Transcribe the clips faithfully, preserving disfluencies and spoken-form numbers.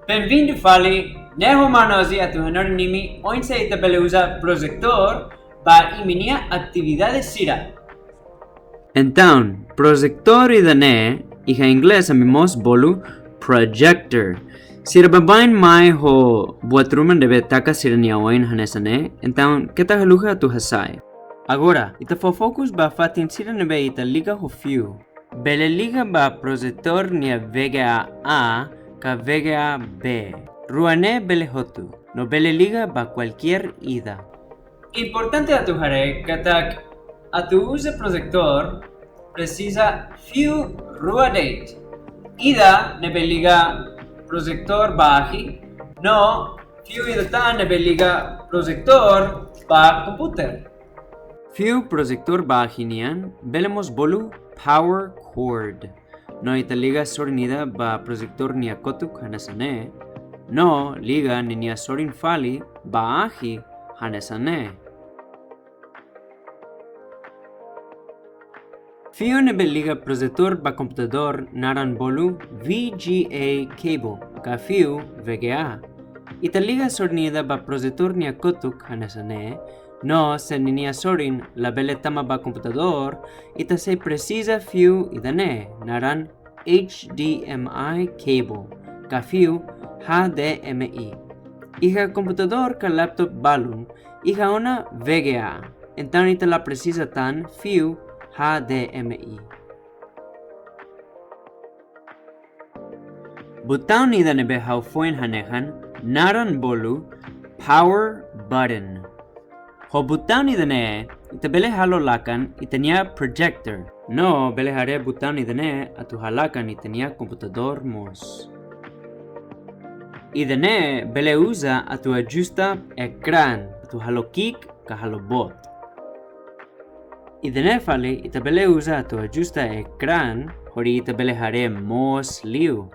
Bem-vindo fali, ne'e ho maun Ozzy atu hanorin imi oinsá ita bele uza projetór ba imi-nia atividade sira. Entaun, projetór ida-ne'e, iha inglés ami mós bolu projector. Sira baibain mai ho buat ruma ne'ebé taka sira-nia oin hanesan ne'e, entaun keta haluha atu hasa'e. Agora, ita fó fokus ba fatin sira ne'ebé ita liga ho fiu. Bele liga ba projetór nia V G A A ka V G A B. Rua ne'e bele hotu, no bele liga ba kualkér ida. Importante atu haree katak atu uza projetór presiza fiu rua de'it. Ida ne'ebé liga projetór ba ahi, no fiu ida tan ne'ebé liga projetór ba komputadór. Fiu projetór ba ahi nian bele mós bolu power cord. No ita liga sorin ida ba projetór nia kotuk hanesan ne'e. No liga ninia sorin fali ba ahi hanesan ne'e. Fiu ne'ebé liga projetór ba komputadór naran bolu V G A cable, ka fiu V G A. Ita liga sorin ida ba projetór nia kotuk hanesan ne'e, no se ninia sorin labele tama ba komputadór, ita sei presiza fiu ida-ne'e, naran H D M I cable, ka fiu H D M I. Iha komputadór ka laptop balun, iha ona V G A, entaun ita la presiza tan fiu H D M I. Butaun ida ne'ebé ha'u foin hanehan, naran bolu power button. Ho butaun ida-ne'e, ita bele halo lakan ita-nia projector. No bele haree butaun ida-ne'e atu halakan ita-nia komputadór mós. Ida-ne'e bele uza atu ajusta ekrán, atu halo ki'ik ka halo boot. Ida-ne'e fali ita bele uza atu ajusta ekrán, hodi ita bele haree moos liu.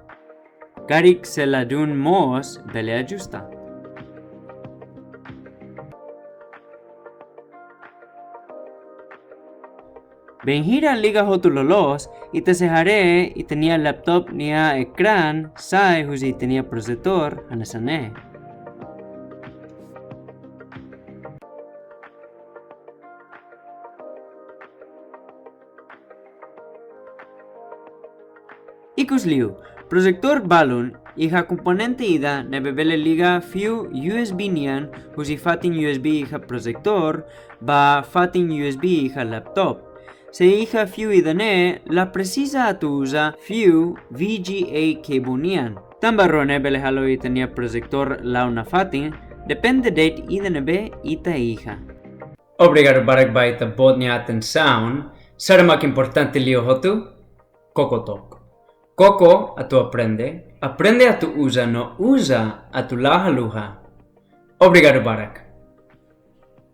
Karik se ladún moos bele ajusta. Bainhira liga hotu loloos, ita sei haree ita-nia laptop nia ekrán sa'e husi ita-nia projetór hanesan ne'e. Ikus liu, projetór balun iha komponente ida ne'ebé bele liga fiu U S B nian husi fatin U S B iha projetór ba fatin U S B iha laptop. Se iha fiu ida-ne'e, la presiza atu uza fiu V G A cable nian. Tanba rua ne'e bele halo ita-nia projetór la'o nafatin, depende de'it ida ne'ebé ita iha. Obrigadu barak ba ita-boot nia atensaun. Saida mak importante liu hotu? Koko took. Koko atu aprende, aprende atu uza no uza atu la haluha. Obrigadu barak.